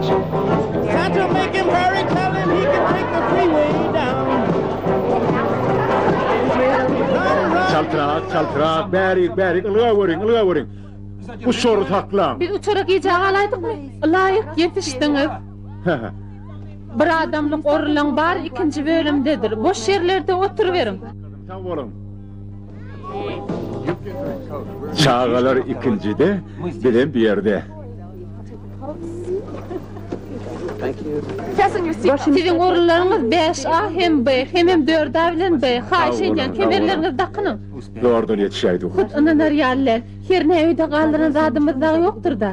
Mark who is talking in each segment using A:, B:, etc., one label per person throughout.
A: Santa make him hurry, tell him he can take the freeway down. Run, run.
B: Çaltrak, çaltrak, bärik, bärik, ylga görüň, ylga görüň. Uçary saklaň.
C: Biz uçara gijä galaýdykmy? Ylaýyk ýetişdiňiz. Bir adamlyk orunlaň bary ikinji bölümdedir. Boş ýerlerde oturyberiň.
B: Sag boluň. Çagalar ikinjide, bizem bu ýerde.
C: Siziň orunlaryňyz bäş A hem B, hemem dört A bilen B. Haýyş edýän, kemerleriňizi dakynyň.
B: Zordan ýetişäýdik.
C: Hut ynanar ýaly däl. Hernä öýde galdyran zadymyz dagy ýokdur-da.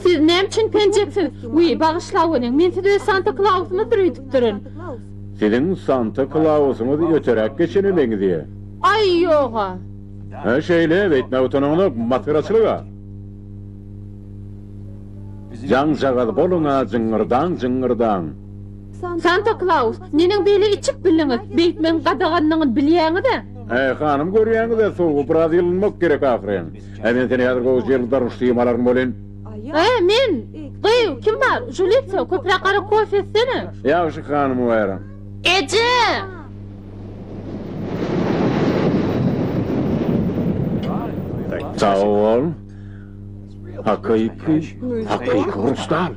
C: Siz näme üçin penjeksiz? Wiý, bagyşlaweliň, men sizi öz Santa Klausyňyzdyr öýdüpdirin.
B: Siziň Santa Klausyňyz öteräk geçene meňzeýär.
C: Aý, ýog-a.
B: Hä, şeýle, beýtmäge utanaňyzok, masgaraçylyk-a. Jaňjagaz boluň-a, jyňňyrdaň, jyňňyrdaň.
C: Santa Klaus, neneň beýle içip bildiňiz? Beýtmegiň gadaganlygyny bilýäňiz-ä?
B: Äý, hanym, görýäňiz-ä, sowugy biraz ýylynmak gerek ahyryn. Hä, men seni häzir gowuja ýyldyzarmyş diýip alaryn welin.
C: Hä, men? Gyýw, kim bar? Žulitsa, köpräk gara kofe etsene.
B: Ýagşy, hanym Wera.
C: Eje!
B: Sag bol. Hakyky, hakyky hrustal.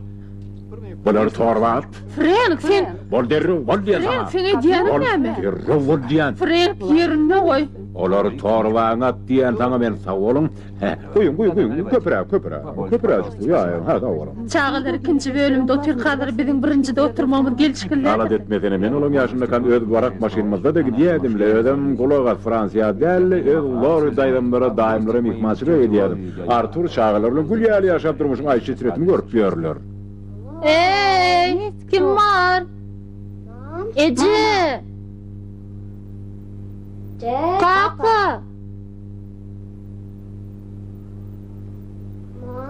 B: Bulary torba at.
C: Frenk, sen...
B: Bol derrew, bol diýen saňa.
C: Frenk, seň edýäniň näme?
B: Bol derrew bol diýen.
C: Frenk, ýerinde goý.
B: Olary torbaňa at diýen saňa men sag boluň. Hä, guýuň, guýuň, guýuň, köpüräk, köpüräk, köpüräjik guýaýyň, hä, sag boluň.
C: Çagalar ikinji bölümde otyrkalar biziň birinjide oturmagymyz gelşikli däldir.
B: Alada etmesene, men olaň ýaşyndakam öz barak maşynymyzda-da gidýärdim-le, özem gulak as, Fransiýa däl-de, öz Lori daýzamlara, daýymlara myhmançylyga gidýärdim. Artur çagalar bilen gül ýaly ýaşap durmuşyň aýşy-eşretini görüp ýörler.
C: Eý, kim bar? Eje! Kaka!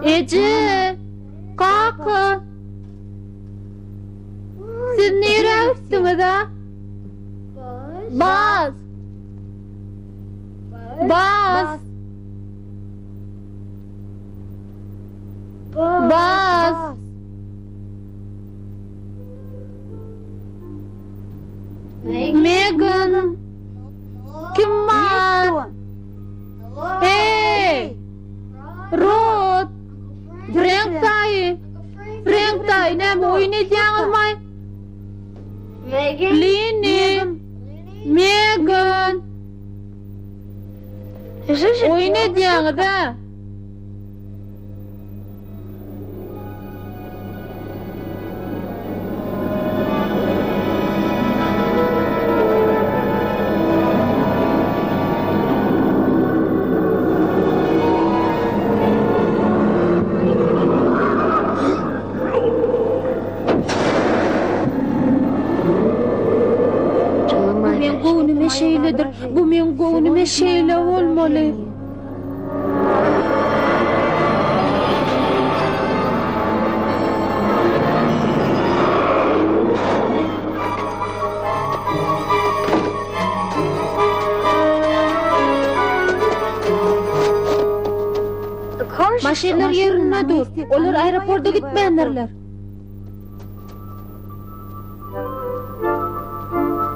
C: Eje! Kaka! Siz nirä gitdiňiz-a? Baz! Baz! Baz! Megan! Kim bar? Hey! Rod! Frank daýy! Frank daýy, näme oýun edýäňizmi? Lini! Megan! Oýun edýäňiz-ä? Bu meň göwnüme şeýledir, bu meň göwnüme şeýle bolmaly. Maşynlar ýerinde dur. Olar aeroporta gitmändirler.